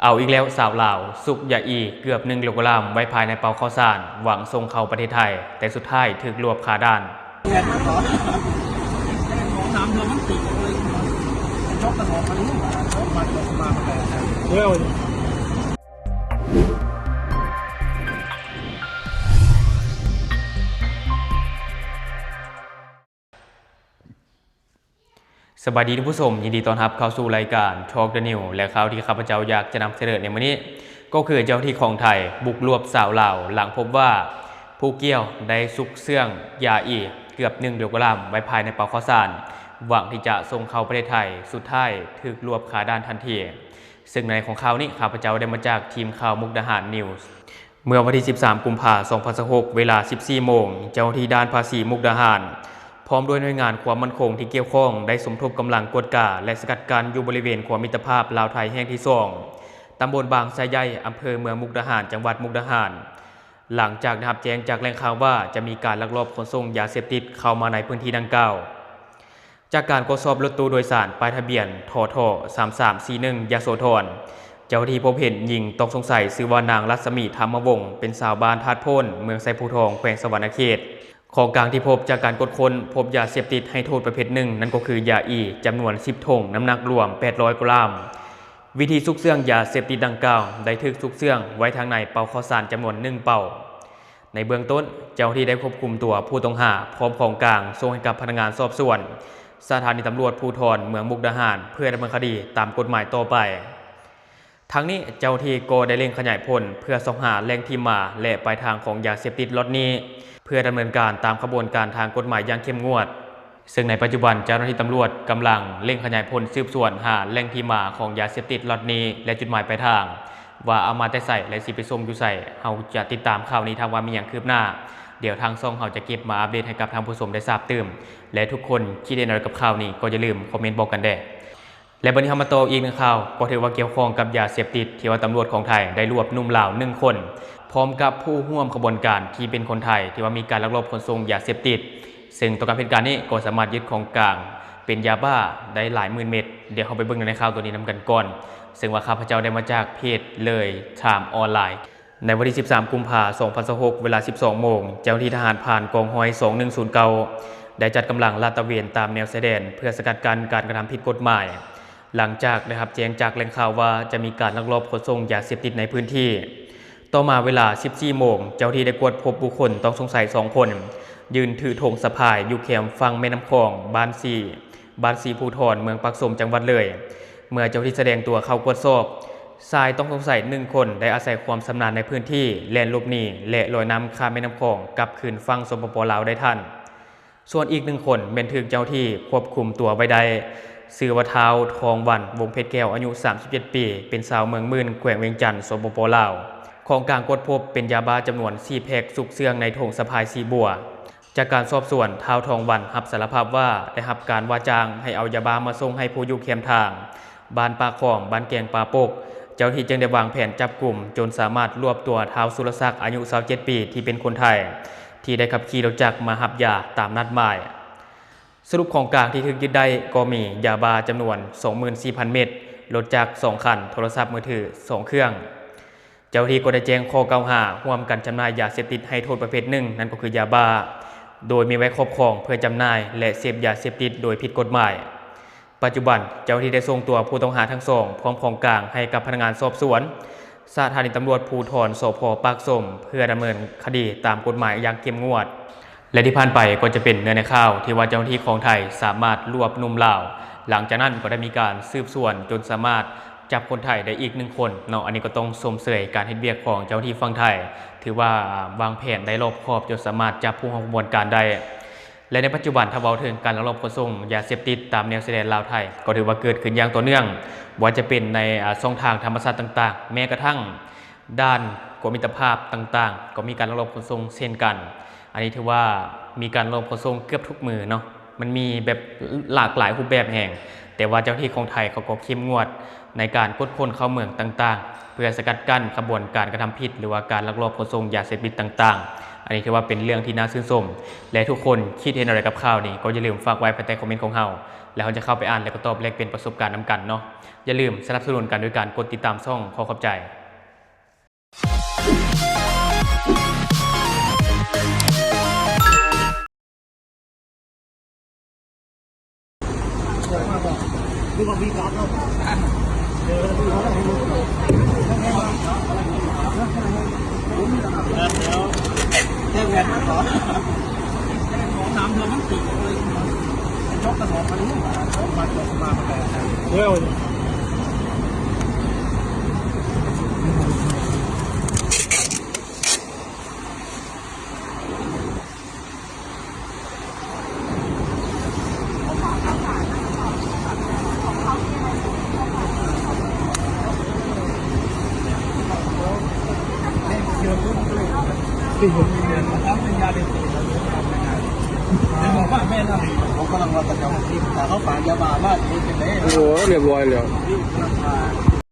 ເອົາອີກແລ້ວ ສາວລາວຊຸກຢາອີເກືອບໜຶ່ງກິໂລກຣາມໄວ້ພາຍໃນເປົາເຂົ້າສານ ຫວັງສົ່ງເຂົ້າປະເທດໄທ, ແຕ່ສຸດທ້າຍຖືກລວບຄາດ່ານ. ສະບາຍດີທ່ານຜູ້ຊົມ, ຍິນດີຕ້ອນຮັບເຂົ້າສູ່ລາຍການ Talk the News ແລະ ຂ່າວທີ່ຂ້າພະເຈົ້າຢາກຈະນຳສະເໜີໃນມື້ນີ້ ກໍຄືເຈົ້າໜ້າທີ່ຂອງໄທບຸກລວບສາວລາວ ຫຼັງພົບວ່າຜູ້ກ່ຽວໄດ້ຊຸກເຊື່ອງຢາອີເກືອບໜຶ່ງກິໂລກຣາມໄວ້ພາຍໃນເປົາເຂົ້າສານ ຫວັງທີ່ຈະສົ່ງເຂົ້າປະເທດໄທ, ສຸດທ້າຍຖືກລວບຄາດ່ານທັນທີ. ເຊິ່ງໃນຂອງຂ່າວນີ້ ຂ້າພະເຈົ້າໄດ້ມາຈາກທີມຂ່າວມຸກດາຫານ News. ເມື່ອວັນທີສິບສາມ ກຸມພາ ສອງພັນຊາວຫົກ ເວລາສິບສີ່ໂມງ, ເຈົ້າໜ້າທີ່ດ່ານພາສີມຸກດາຫານ ພ້ອມດ້ວຍໜ່ວຍງານຄວາມໝັ້ນຄົງທີ່ກ່ຽວຂ້ອງ ໄດ້ສົມທົບກຳລັງກວດກາ ແລະ ສະກັດກັ້ນຢູ່ບໍລິເວນຂົວມິດຕະພາບລາວໄທແຫ່ງທີສອງ ຕຳບົນບາງຊາໃຫຍ່ ອຳເພີເມືອງມຸກດາຫານ ຈັງຫວັດມຸກດາຫານ, ຫຼັງຈາກໄດ້ຮັບແຈ້ງຈາກແຫຼ່ງຂ່າວວ່າ ຈະມີການລັກລອບຂົນສົ່ງຢາເສບຕິດເຂົ້າມາໃນພື້ນທີ່ດັ່ງກ່າວ. ຈາກການກວດສອບລົດຕູ້ໂດຍສານປ້າຍທະບຽນ ທທ ສາມສາມສີ່ໜຶ່ງ ຍະໂສທອນ, ເຈົ້າໜ້າທີ່ພົບເຫັນຍິງຕ້ອງສົງໄສຊື່ວ່ານາງ ລັດສະໝີ ທຳມະວົງ, ເປັນຊາວບ້ານທາດໂພນ, ເມືອງໄຊພູທອງ, ແຂວງສະຫວັນນະເຂດ. ຂອງກາງທີ່ພົບຈາກການກວດຄົ້ນ ພົບຢາເສບຕິດໃຫ້ໂທດປະເພດໜຶ່ງ, ນັ້ນກໍຄືຢາອີຈຳນວນສິບຖົງ, ນ້ຳໜັກລວມແປດຮ້ອຍກວ່າກຣາມ. ວິທີຊຸກເຊື່ອງຢາເສບຕິດດັ່ງກ່າວ ໄດ້ຖືກຊຸກເຊື່ອງໄວ້ທາງໃນເປົາເຂົ້າສານຈຳນວນໜຶ່ງເປົາ. ໃນເບື້ອງຕົ້ນ, ເຈົ້າໜ້າທີ່ໄດ້ຄວບຄຸມຕົວຜູ້ຕ້ອງຫາ ພ້ອມຂອງກາງ ສົ່ງໃຫ້ກັບພະນັກງານສອບສວນສະຖານີຕຳຫຼວດພູທອນເມືອງມຸກດາຫານ ເພື່ອດຳເນີນຄະດີຕາມກົດໝາຍຕໍ່ໄປ. ທັງນີ້, ເຈົ້າໜ້າທີ່ກໍໄດ້ເລັ່ງຂະຫຍາຍຜົນເພື່ອຊອກຫາແຫຼ່ງທີ່ມາ ແລະ ປາຍທາງຂອງຢາເສບຕິດລັອດນີ້ ເພື່ອດຳເນີນການຕາມຂະບວນການທາງກົດໝາຍຢ່າງເຂັ້ມງວດ. ເຊິ່ງໃນປັດຈຸບັນເຈົ້າໜ້າທີ່ຕຳຫຼວດກຳລັງເລັ່ງຂະຫຍາຍຜົນສືບສວນຫາແຫຼ່ງທີ່ມາຂອງຢາເສບຕິດລັອດນີ້ ແລະ ຈຸດໝາຍປາຍທາງ ວ່າເອົາມາແຕ່ໃສ ແລະ ຊິໄປສົ່ງຢູ່ໃສ. ເຮົາຈະຕິດຕາມຂ່າວນີ້ ຖ້າວ່າມີຫຍັງຄືບໜ້າ, ດຽວທາງຊ່ອງເຮົາຈະເກັບມາອັບເດດໃຫ້ກັບທ່ານຜູ້ຊົມໄດ້ຊາບຕື່ມ ແລະ ທຸກຄົນຄິດເຫັນແນວໃດກັບຂ່າວນີ້ ກໍຢ່າລືມຄອມເມັນບອກກັນແດ່. ແລະ ບັດນີ້ເຮົາມາຕໍ່ອີກໜຶ່ງຂ່າວ ກໍຖືວ່າກ່ຽວຂ້ອງກັບຢາເສບຕິດ ທີ່ວ່າຕຳຫຼວດຂອງໄທໄດ້ລວບໜຸ່ມລາວໜຶ່ງຄົນ ພ້ອມກັບຜູ້ຮ່ວມຂະບວນການທີ່ເປັນຄົນໄທ ທີ່ວ່າມີການລັກລອບຂົນສົ່ງຢາເສບຕິດ, ເຊິ່ງຕໍ່ກັບເຫດການນີ້ກໍສາມາດຍຶດຂອງກາງເປັນຢາບ້າໄດ້ຫຼາຍໝື່ນເມັດ. ດຽວເຮົາໄປເບິ່ງໃນຂ່າວຕົວນີ້ນຳກັນກ່ອນ, ເຊິ່ງວ່າຂ້າພະເຈົ້າໄດ້ມາຈາກເພຈເລີຍ Time Online. ໃນວັນທີສິບສາມ ກຸມພາ ສອງພັນຊາວຫົກ ເວລາສິບສອງໂມງ, ເຈົ້າໜ້າທີ່ທະຫານຜ່ານກອງຮ້ອຍ ສອງໜຶ່ງສູນເກົ້າ ໄດ້ຈັດກຳລັງລາດຕະເວນຕາມແນວຊາຍແດນ ເພື່ອສະກັດກັ້ນການກະທຳຜິດກົດໝາຍ, ຫຼັງຈາກໄດ້ຮັບແຈ້ງຈາກແຫຼ່ງຂ່າວວ່າຈະມີການລັກລອບຂົນສົ່ງຢາເສບຕິດໃນພື້ນທີ່. ຕໍ່ມາເວລາສິບສີ່ໂມງ, ເຈົ້າໜ້າທີ່ໄດ້ກວດພົບບຸກຄົນຕ້ອງສົງໄສສອງຄົນ ຢືນຖືຖົງສະພາຍຢູ່ແຄມຝັ່ງແມ່ນ້ຳຂອງ ບ້ານສີ ບ້ານສີພູທອນ ເມືອງປາກຊົມ ຈັງຫວັດເລີຍ. ເມື່ອເຈົ້າໜ້າທີ່ສະແດງຕົວເຂົ້າກວດສອບ, ຊາຍຕ້ອງສົງໄສໜຶ່ງຄົນໄດ້ອາໄສຄວາມຊຳນານໃນພື້ນທີ່ ແລ່ນຫຼົບໜີ ແລະ ລອຍນ້ຳຂ້າມແມ່ນ້ຳຂອງກັບຄືນຝັ່ງ ສປປ ລາວ ໄດ້ທັນ. ສ່ວນອີກໜຶ່ງຄົນແມ່ນຖືກເຈົ້າໜ້າທີ່ຄວບຄຸມຕົວໄວ້ໄດ້, ຊື່ວ່າທ້າວ ທອງວັນ ວົງເພັດແກ້ວ ອາຍຸສາມສິບເຈັດປີ, ເປັນຊາວເມືອງໝື່ນ ແຂວງວຽງຈັນ ສປປ ລາວ. ຂອງກາງກວດພົບເປັນຢາບ້າຈຳນວນສີ່ແພັກ ຊຸກເຊື່ອງໃນຖົງສະພາຍສີບົວ. ຈາກການສອບສວນ, ທ້າວ ທອງວັນ ຮັບສາລະພາບວ່າໄດ້ຮັບການວ່າຈ້າງໃຫ້ເອົາຢາບ້າມາສົ່ງໃຫ້ຜູ້ຢູ່ແຄມທາງ ບ້ານປາກຂອງ, ບ້ານແກງປາປົກ. ເຈົ້າໜ້າທີ່ຈຶ່ງໄດ້ວາງແຜນຈັບກຸມ ຈົນສາມາດລວບຕົວທ້າວ ສຸລະສັກ ອາຍຸຊາວເຈັດປີ ທີ່ເປັນຄົນໄທ ທີ່ໄດ້ຂັບຂີ່ລົດຈັກມາຮັບຢາຕາມນັດໝາຍ. ສະຫຼຸບຂອງກາງທີ່ຖືກຍຶດໄດ້ກໍມີຢາບ້າຈຳນວນສອງໝື່ນສີ່ພັນເມັດ, ລົດຈັກສອງຄັນ, ໂທລະສັບມືຖືສອງເຄື່ອງ. ເຈົ້າໜ້າທີ່ກໍໄດ້ແຈ້ງຂໍ້ກ່າວຫາຮ່ວມກັນຈຳໜ່າຍຢາເສບຕິດໃຫ້ໂທດປະເພດໜຶ່ງ, ນັ້ນກໍຄືຢາບ້າ, ໂດຍມີໄວ້ຄອບຄອງເພື່ອຈຳໜ່າຍ ແລະ ເສບຢາເສບຕິດໂດຍຜິດກົດໝາຍ. ປັດຈຸບັນ, ເຈົ້າໜ້າທີ່ໄດ້ສົ່ງຕົວຜູ້ຕ້ອງຫາທັງສອງ ພ້ອມຂອງກາງໃຫ້ກັບພະນັກງານສອບສວນ ສະຖານີຕຳຫຼວດພູທອນ ສພ ປາກຊົມ ເພື່ອດຳເນີນຄະດີຕາມກົດໝາຍຢ່າງເຂັ້ມງວດ. ແລະ ທີ່ຜ່ານໄປກໍຈະເປັນເນື້ອໃນຂ່າວທີ່ວ່າເຈົ້າໜ້າທີ່ຂອງໄທສາມາດລວບໜຸ່ມລາວ, ຫຼັງຈາກນັ້ນກໍໄດ້ມີການສືບສວນຈົນສາມາດຈັບຄົນໄທໄດ້ອີກໜຶ່ງຄົນເນາະ. ອັນນີ້ກໍຕ້ອງຊົມເຊີຍການເຮັດວຽກຂອງເຈົ້າໜ້າທີ່ຝັ່ງໄທ, ຖືວ່າວາງແຜນໄດ້ລອບຄອບຈົນສາມາດຈັບຜູ້ຮ່ວມຂະບວນການໄດ້. ແລະ ໃນປັດຈຸບັນ ຖ້າເວົ້າເຖິງການລັກລອບຂົນສົ່ງຢາເສບຕິດຕາມແນວຊາຍແດນລາວ-ໄທ ກໍຖືວ່າເກີດຂຶ້ນຢ່າງຕໍ່ເນື່ອງ, ບໍ່ວ່າຈະເປັນໃນ ອາ ຊ່ອງທາງທຳມະຊາດຕ່າງໆ, ແມ້ກະທັ່ງດ່ານກວດມິດຕະພາບຕ່າງໆ ກໍມີການລັກລອບຂົນສົ່ງເຊັ່ນກັນ. ອັນນີ້ຖືວ່າມີການລັກລອບຂົນສົ່ງເກືອບທຸກມື້ເນາະ, ມັນມີແບບຫຼາກຫຼາຍຮູບແບບແຮງ, ແຕ່ວ່າເຈົ້າໜ້າທີ່ຂອງໄທເຂົາກໍເຂັ້ມງວດໃນການກວດຄົ້ນເຂົ້າເມືອງຕ່າງໆ ເພື່ອສະກັດກັ້ນຂະບວນການກະທຳຜິດ ຫຼືວ່າການລັກລອບຂົນສົ່ງຢາເສບຕິດຕ່າງໆ. ອັນນີ້ຖືວ່າເປັນເລື່ອງທີ່ໜ້າຊື່ນຊົມ ແລະ ທຸກຄົນຄິດເຫັນແນວໃດກັບຂ່າວນີ້ ກໍຢ່າລືມຝາກໄວ້ພາຍໃຕ້ຄອມເມັນຂອງເຮົາ. ແລ້ວເຮົາຈະເຂົ້າໄປອ່ານ ແລະກໍຕອບແລກປ່ຽນປະສົບການນຳກັນເນາະ. ຢ່າລືມສະໜັບສະໜູນກັນໂດຍການກົດຕິດຕາມຊ່ອງ. ຂໍຂອບໃຈ. ໂອ້ ຮຽບຮ້ອຍແລ້ວ.